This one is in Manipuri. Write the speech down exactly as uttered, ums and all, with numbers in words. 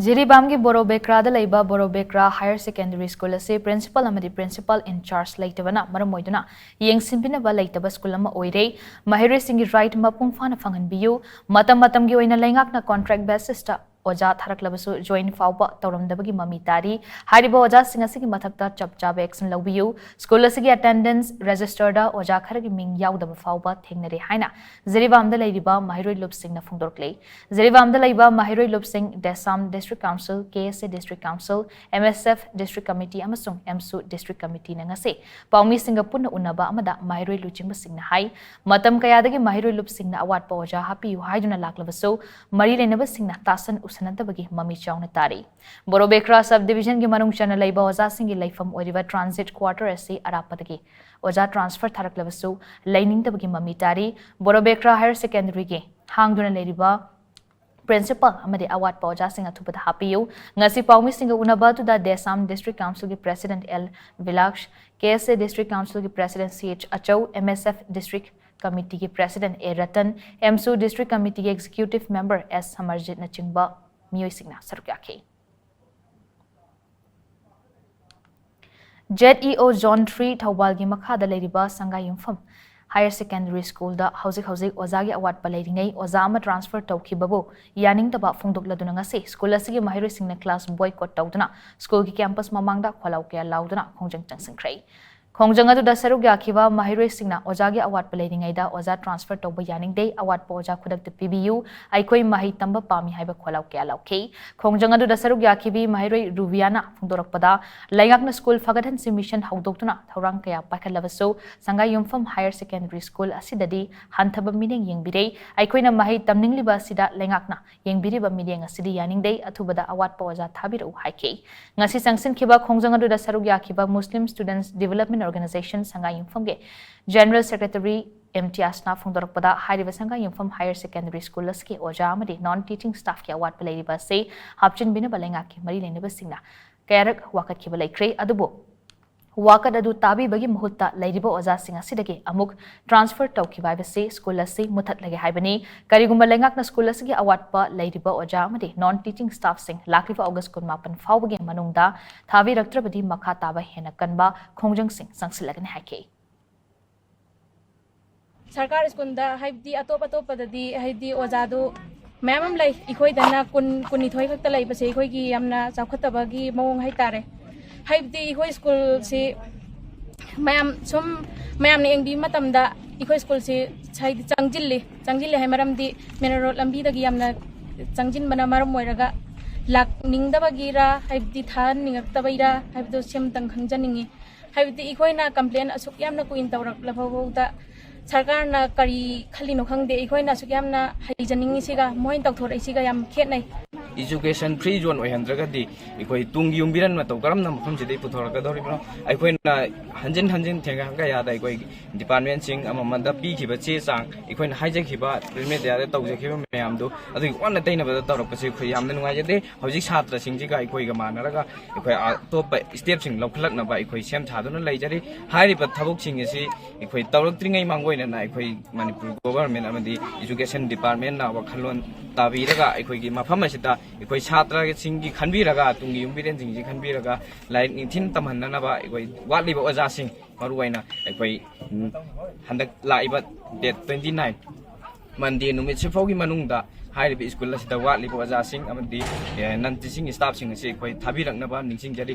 ꯖꯤꯔꯤꯕꯥꯝꯒꯤ ꯕꯣꯔꯣꯕꯦꯀ꯭ꯔꯥꯗ ꯂꯩꯕ ꯕꯣꯔꯣꯕꯦꯀ꯭ꯔꯥ Higher Secondary School ꯑꯁꯤ principal ꯑꯃꯗꯤ principal in charge ꯂꯩꯇꯕꯅ ꯃꯔꯝ ꯑꯣꯏꯗꯨꯅ ꯌꯦꯡꯁꯤꯟꯕꯤꯅꯕ ꯂꯩꯇꯕ ꯁ꯭ꯀꯨꯜ ꯑꯃ ꯑꯣꯏꯔꯦ꯫ ꯃꯍꯩꯔꯣꯏꯁꯤꯡꯒꯤ right ꯃꯄꯨꯡ ꯐꯥꯅ ꯐꯪꯍꯟꯕꯤꯌꯨ꯫ ꯃꯇꯝ ꯃꯇꯝꯒꯤ ꯑꯣꯏꯅ ꯂꯩꯉꯥꯛꯅ contract basisꯇ ꯑꯣꯖꯥ ꯊꯥꯔꯛꯂꯕꯁꯨ join ꯐꯥꯎꯕ ꯇꯧꯔꯝꯗꯕꯒꯤ ꯃꯃꯤ ꯇꯥꯔꯤ꯫ ꯍꯥꯏꯔꯤꯕ ꯑꯣꯖꯥꯁꯤꯡ ꯑꯁꯤꯒꯤ ꯃꯊꯛꯇ ꯆꯞ ꯆꯥꯕ action ꯂꯧꯕꯤꯌꯨ꯫ ꯁ꯭ꯀꯨꯜ ꯑꯁꯤꯒꯤ attendance registerꯗ ꯑꯣꯖꯥ ꯈꯔꯒꯤ ꯃꯤꯡ ꯌꯥꯎꯗꯕ ꯐꯥꯎꯕ ꯊꯦꯡꯅꯔꯦ ꯍꯥꯏꯅ ꯖꯤꯔꯤꯕꯥꯝꯗ ꯂꯩꯔꯤꯕ ꯃꯍꯩꯔꯣꯏ ꯂꯨꯞꯁꯤꯡꯅ ꯐꯣꯡꯗꯣꯔꯛꯂꯤ꯫ ꯖꯤꯔꯤꯕꯥꯝꯗ ꯂꯩꯕ ꯃꯍꯩꯔꯣꯏ ꯂꯨꯞꯁꯤꯡ ꯗꯦꯁꯥꯝ District Council, KSA District Council, MSF District Committee ꯑꯃꯁꯨꯡ ꯑꯦꯝꯁꯨ District Committeeꯅ ꯉꯁꯤ ꯄꯥꯎꯃꯤꯁꯤꯡꯒ ꯄꯨꯟꯅ ꯎꯅꯕ ꯑꯃꯗ ꯃꯍꯩꯔꯣꯏ ꯂꯨꯆꯤꯡꯕꯁꯤꯡꯅ ꯍꯥꯏ, ꯃꯇꯝ ꯀꯌꯥꯗꯒꯤ ꯃꯍꯩꯔꯣꯏ ꯂꯨꯞꯁꯤꯡꯅ ꯑꯋꯥꯠꯄ ꯑꯣꯖꯥ ꯍꯥꯞꯄꯤꯌꯨ ꯍꯥꯏꯗꯨꯅ ꯂꯥꯛꯂꯕꯁꯨ ꯃꯔꯤ ꯂꯩꯅꯕꯁꯤꯡꯅ ꯇꯥꯁꯟ ꯎꯁꯟꯅꯗꯕꯒꯤ ꯃꯃꯤ ꯆꯥꯎꯅ ꯇꯥꯔꯤ꯫ ꯕꯣꯔꯣꯕꯦꯀ꯭ꯔꯥ sub divisionꯒꯤ ꯃꯅꯨꯡ ꯆꯟꯅ ꯂꯩꯕ ꯑꯣꯖꯥꯁꯤꯡꯒꯤ ꯂꯩꯐꯝ ꯑꯣꯏꯔꯤꯕ transit quarter ꯑꯁꯤ ꯑꯔꯥꯞꯄꯗꯒꯤ ꯑꯣꯖꯥ transfer ꯊꯥꯔꯛꯂꯕꯁꯨ ꯂꯩꯅꯤꯡꯗꯕꯒꯤ ꯃꯃꯤ ꯇꯥꯔꯤ꯫ ꯕꯣꯔꯣꯕꯦꯀ꯭ꯔꯥ Higher Secondaryꯒꯤ ꯍꯥꯡꯗꯨꯅ ꯂꯩꯔꯤꯕ principal ꯑꯃꯗꯤ ꯑꯋꯥꯠꯄ ꯑꯣꯖꯥꯁꯤꯡ ꯑꯊꯨꯕꯗ ꯍꯥꯞꯄꯤꯌꯨ꯫ ꯉꯁꯤ ꯄꯥꯎꯃꯤꯁꯤꯡꯒ ꯎꯅꯕ ꯑꯗꯨꯗ ꯗꯦꯁꯥꯝ District Councilꯒꯤ President L Vilaksh, KSA District Councilꯒꯤ President CH Achou, MSF District Committeeꯒꯤ President A Ratan, ꯑꯦꯝꯁꯨ District Committeeꯒꯤ Executive Member S Samarjitꯅꯆꯤꯡꯕ ꯃꯤꯑꯣꯏꯁꯤꯡꯅ ꯁꯔꯨꯛ ꯌꯥꯈꯤ꯫ ZEO Zone three ꯊꯧꯕꯥꯜꯒꯤ ꯃꯈꯥꯗ ꯂꯩꯔꯤꯕ ꯁꯪꯒꯥꯏꯌꯨꯝꯐꯝ Higher Secondary Schoolꯗ ꯍꯧꯖꯤꯛ ꯍꯧꯖꯤꯛ ꯑꯣꯖꯥꯒꯤ ꯑꯋꯥꯠꯄ ꯂꯩꯔꯤꯉꯩ ꯑꯣꯖꯥ ꯑꯃ transfer ꯇꯧꯈꯤꯕꯕꯨ ꯌꯥꯅꯤꯡꯗꯕ ꯐꯣꯡꯗꯣꯛꯂꯗꯨꯅ ꯉꯁꯤ ꯁ꯭ꯀꯨꯜ ꯑꯁꯤꯒꯤ ꯃꯍꯩꯔꯣꯏꯁꯤꯡꯅ class boycott ꯇꯧꯗꯨꯅ ꯁ꯭ꯀꯨꯜꯒꯤ campus ꯃꯃꯥꯡꯗ ꯈꯣꯜꯂꯥꯎ ꯀꯌꯥ ꯂꯥꯎꯗꯨꯅ ꯈꯣꯡꯖꯪ ꯆꯪꯁꯤꯟꯈ꯭ꯔꯦ꯫ ꯈꯣꯡꯖꯪ ꯑꯗꯨꯗ ꯁꯔꯨꯛ ꯌꯥꯈꯤꯕ ꯃꯍꯩꯔꯣꯏꯁꯤꯡꯅ ꯑꯣꯖꯥꯒꯤ ꯑꯋꯥꯠꯄ ꯂꯩꯔꯤꯉꯩꯗ ꯑꯣꯖꯥ transfer ꯇꯧꯕ ꯌꯥꯅꯤꯡꯗꯦ, ꯑꯋꯥꯠꯄ ꯑꯣꯖꯥ ꯈꯨꯗꯛꯇ ꯄꯤꯕꯤꯌꯨ, ꯑꯩꯈꯣꯏ ꯃꯍꯩ ꯇꯝꯕ ꯄꯥꯝꯃꯤ ꯍꯥꯏꯕ ꯈꯣꯜꯂꯥꯎ ꯀꯌꯥ ꯂꯥꯎꯈꯤ꯫ ꯈꯣꯡꯖꯪ ꯑꯗꯨꯗ ꯁꯔꯨꯛ ꯌꯥꯈꯤꯕꯤ ꯃꯍꯩꯔꯣꯏ ꯔꯨꯕꯤꯌꯥꯅ ꯐꯣꯡꯗꯣꯔꯛꯄꯗ, ꯂꯩꯉꯥꯛꯅ ꯁ꯭ꯀꯨꯜ ꯐꯒꯠꯍꯟꯁꯤ mission ꯍꯧꯗꯣꯛꯇꯨꯅ ꯊꯧꯔꯥꯡ ꯀꯌꯥ ꯄꯥꯏꯈꯠꯂꯕꯁꯨ, ꯁꯪꯒꯥꯏꯌꯨꯝꯐꯝ Higher Secondary School ꯑꯁꯤꯗꯗꯤ ꯍꯟꯊꯕ ꯃꯤꯠꯌꯦꯡ ꯌꯦꯡꯕꯤꯔꯦ꯫ ꯑꯩꯈꯣꯏꯅ ꯃꯍꯩ ꯇꯝꯅꯤꯡꯂꯤꯕ ꯑꯁꯤꯗ ꯂꯩꯉꯥꯛꯅ ꯌꯦꯡꯕꯤꯔꯤꯕ ꯃꯤꯠꯌꯦꯡ ꯑꯁꯤꯗꯤ ꯌꯥꯅꯤꯡꯗꯦ꯫ ꯑꯊꯨꯕꯗ ꯑꯋꯥꯠꯄ ꯑꯣꯖꯥ ꯊꯥꯕꯤꯔꯛꯎ ꯍꯥꯏꯈꯤ꯫ ꯉꯁꯤ ꯆꯪꯁꯤꯟꯈꯤꯕ ꯈꯣꯡꯖꯪ ꯑꯗꯨꯗ ꯁꯔꯨꯛ ꯌꯥꯈꯤꯕ Muslim Students Development Organization ꯁꯪꯒꯥꯏꯌꯨꯝꯐꯝꯒꯤ General Secretary ꯏꯝꯇꯤꯌꯥꯖꯅ ꯐꯣꯡꯗꯣꯔꯛꯄꯗ, ꯍꯥꯏꯔꯤꯕ ꯁꯪꯒꯥꯏꯌꯨꯝꯐꯝ Higher Secondary School ꯑꯁꯤꯒꯤ ꯑꯣꯖꯥ ꯑꯃꯗꯤ non teaching staffꯀꯤ ꯑꯋꯥꯠꯄ ꯂꯩꯔꯤꯕ ꯑꯁꯤ ꯍꯥꯞꯆꯤꯟꯕꯤꯅꯕ ꯂꯩꯉꯥꯛꯀꯤ ꯃꯔꯤ ꯂꯩꯅꯕꯁꯤꯡꯅ ꯀꯌꯥꯔꯛ ꯋꯥꯀꯠꯈꯤꯕ ꯂꯩꯈ꯭ꯔꯦ꯫ ꯑꯗꯨꯕꯨ ꯋꯥꯀꯠ ꯑꯗꯨ ꯇꯥꯕꯤꯕꯒꯤ ꯃꯍꯨꯠꯇ ꯂꯩꯔꯤꯕ ꯑꯣꯖꯥꯁꯤꯡ ꯑꯁꯤꯗꯒꯤ ꯑꯃꯨꯛ transfer ꯇꯧꯈꯤꯕ ꯍꯥꯏꯕꯁꯤ ꯁ꯭ꯀꯨꯜ ꯑꯁꯤ ꯃꯨꯊꯠꯂꯒꯦ ꯍꯥꯏꯕꯅꯤ꯫ ꯀꯔꯤꯒꯨꯝꯕ ꯂꯩꯉꯥꯛꯅ ꯁ꯭ꯀꯨꯜ ꯑꯁꯤꯒꯤ ꯑꯋꯥꯠꯄ ꯂꯩꯔꯤꯕ ꯑꯣꯖꯥ ꯑꯃꯗꯤ non teaching staffꯁꯤꯡ ꯂꯥꯛꯂꯤꯕ ꯑꯣꯒꯁ ꯀꯨꯟꯃꯥꯄꯟ ꯐꯥꯎꯕꯒꯤ ꯃꯅꯨꯡꯗ ꯊꯥꯕꯤꯔꯛꯇ꯭ꯔꯕꯗꯤ ꯃꯈꯥ ꯇꯥꯕ ꯍꯦꯟꯅ ꯀꯟꯕ ꯈꯣꯡꯖꯪꯁꯤꯡ ꯆꯪꯁꯤꯜꯂꯒꯅꯤ ꯍꯥꯏꯈꯤ꯫ ꯁꯔꯀꯥꯔ ꯁ꯭ꯀꯨꯜꯗ, ꯍꯥꯏꯕꯗꯤ ꯑꯇꯣꯞ ꯑꯇꯣꯞꯄꯗꯗꯤ, ꯍꯥꯏꯕꯗꯤ ꯑꯣꯖꯥꯗꯨ ꯃꯌꯥꯝ ꯑꯃ ꯂꯩ, ꯑꯩꯈꯣꯏꯗꯅ ꯀꯨꯟ, ꯀꯨꯟꯅꯤꯊꯣꯏ ꯈꯛꯇ ꯂꯩꯕꯁꯦ ꯑꯩꯈꯣꯏꯒꯤ ꯌꯥꯝꯅ ꯆꯥꯎꯈꯠꯇꯕꯒꯤ ꯃꯑꯣꯡ ꯍꯥꯏꯇꯥꯔꯦ꯫ ꯍꯥꯏꯕꯗꯤ ꯑꯩꯈꯣꯏ ꯁ꯭ꯀꯨꯜꯁꯤ ꯃꯌꯥꯝ ꯁꯨꯝ, ꯃꯌꯥꯝꯅ ꯌꯦꯡꯕꯤꯕ ꯃꯇꯝꯗ ꯑꯩꯈꯣꯏ ꯁ꯭ꯀꯨꯜꯁꯤ ꯍꯥꯏꯗꯤ ꯆꯪꯁꯤꯜꯂꯤ, ꯆꯪꯁꯤꯜꯂꯤ ꯍꯥꯏ ꯃꯔꯝꯗꯤ main road ꯂꯝꯕꯤꯗꯒꯤ ꯌꯥꯝꯅ ꯆꯪꯁꯤꯟꯕꯅ ꯃꯔꯝ ꯑꯣꯏꯔꯒ ꯂꯥꯛꯅꯤꯡꯗꯕꯒꯤꯔ, ꯍꯥꯏꯕꯗꯤ ꯊꯥꯍꯟꯅꯤꯡꯉꯛꯇꯕꯩꯔ ꯍꯥꯏꯕꯗꯨ ꯁꯤ ꯑꯃꯇꯪ ꯈꯪꯖꯅꯤꯡꯉꯤ꯫ ꯍꯥꯏꯕꯗꯤ ꯑꯩꯈꯣꯏꯅ complain ꯑꯁꯨꯛ ꯌꯥꯝꯅ ꯀꯨꯏꯅ ꯇꯧꯔꯛꯂꯕ ꯐꯥꯎꯗ ꯁꯔꯀꯥꯔꯅ ꯀꯔꯤ ꯈꯜꯂꯤꯅꯣ ꯈꯪꯗꯦ꯫ ꯑꯩꯈꯣꯏꯅ ꯑꯁꯨꯛ ꯌꯥꯝꯅ ꯍꯩꯖꯅꯤꯡꯉꯤꯁꯤꯒ ꯃꯣꯏꯅ ꯇꯧꯊꯣꯔꯛꯏꯁꯤꯒ ꯌꯥꯝ ꯈꯦꯠꯅꯩ꯫ Education free zone ꯑꯣꯏꯍꯟꯗ꯭ꯔꯒꯗꯤ ꯑꯩꯈꯣꯏ ꯇꯨꯡꯒꯤ ꯌꯨꯝꯕꯤꯔꯦꯟ ꯃꯇꯧ ꯀꯔꯝꯅ ꯃꯐꯝꯁꯤꯗꯒꯤ ꯄꯨꯊꯣꯔꯛꯀꯗꯧꯔꯤꯕꯅꯣ? ꯑꯩꯈꯣꯏꯅ ꯍꯟꯖꯤꯟ ꯍꯟꯖꯤꯟ ꯊꯦꯡꯒ ꯀꯌꯥꯗ ꯑꯩꯈꯣꯏ departmentꯁꯤꯡ ꯑꯃꯃꯗ ꯄꯤꯈꯤꯕ ꯆꯦ ꯆꯥꯡ, ꯑꯩꯈꯣꯏꯅ ꯍꯥꯏꯖꯈꯤꯕ print mediaꯗ ꯇꯧꯖꯈꯤꯕ ꯃꯌꯥꯝꯗꯨ ꯑꯗꯨꯒꯤ ꯑꯣꯟꯅ ꯇꯩꯅꯕꯗ ꯇꯧꯔꯛꯄꯁꯦ ꯑꯩꯈꯣꯏ ꯌꯥꯝꯅ ꯅꯨꯡꯉꯥꯏꯖꯗꯦ꯫ ꯍꯧꯖꯤꯛ ꯁꯥꯇ꯭ꯔꯁꯤꯡꯁꯤꯒ ꯑꯩꯈꯣꯏꯒ ꯃꯥꯟꯅꯔꯒ ꯑꯩꯈꯣꯏ ꯑꯇꯣꯞꯄ stepꯁꯤꯡ ꯂꯧꯈꯠꯂꯛꯅꯕ ꯑꯩꯈꯣꯏ ꯁꯦꯝ ꯁꯥꯗꯨꯅ ꯂꯩꯖꯔꯤ꯫ ꯍꯥꯏꯔꯤꯕ ꯊꯕꯛꯁꯤꯡ ꯑꯁꯤ ꯑꯩꯈꯣꯏ ꯇꯧꯔꯛꯇ꯭ꯔꯤꯉꯩ ꯃꯥꯡꯑꯣꯏꯅꯅ ꯑꯩꯈꯣꯏ ꯃꯅꯤꯄꯨꯔ government ꯑꯃꯗꯤ education departmentꯅ ꯋꯥꯈꯜꯂꯣꯟ ꯇꯥꯕꯤꯔꯒ ꯑꯩꯈꯣꯏꯒꯤ ꯃꯐꯝ ꯑꯁꯤꯗ ꯑꯩꯈꯣꯏ ꯁꯥꯇ꯭ꯔꯁꯤꯡꯒꯤ ꯈꯟꯕꯤꯔꯒ, ꯇꯨꯡꯒꯤ ꯌꯨꯝꯕꯤꯔꯦꯟꯁꯤꯡꯁꯤ ꯈꯟꯕꯤꯔꯒ ꯂꯥꯏꯔꯤꯛ ꯅꯤꯡꯊꯤꯅ ꯇꯝꯍꯟꯅꯅꯕ ꯑꯩꯈꯣꯏ ꯋꯥꯠꯂꯤꯕ ꯑꯣꯖꯥꯁꯤꯡ, ꯃꯔꯨꯑꯣꯏꯅ ꯑꯩꯈꯣꯏ, ꯎꯝ, ꯍꯟꯗꯛ ꯂꯥꯛꯏꯕ date twenty nine Monday ꯅꯨꯃꯤꯠꯁꯤꯐꯥꯎꯒꯤ ꯃꯅꯨꯡꯗ ꯍꯥꯏꯔꯤꯕ ꯁ꯭ꯀꯨꯜ ꯑꯁꯤꯗ ꯋꯥꯠꯂꯤꯕ ꯑꯣꯖꯥꯁꯤꯡ ꯑꯃꯗꯤ, ꯑꯦ, non teaching staffꯁꯤꯡ ꯑꯁꯤ ꯑꯩꯈꯣꯏ ꯊꯥꯕꯤꯔꯛꯅꯕ ꯅꯤꯡꯁꯤꯡꯖꯔꯤ꯫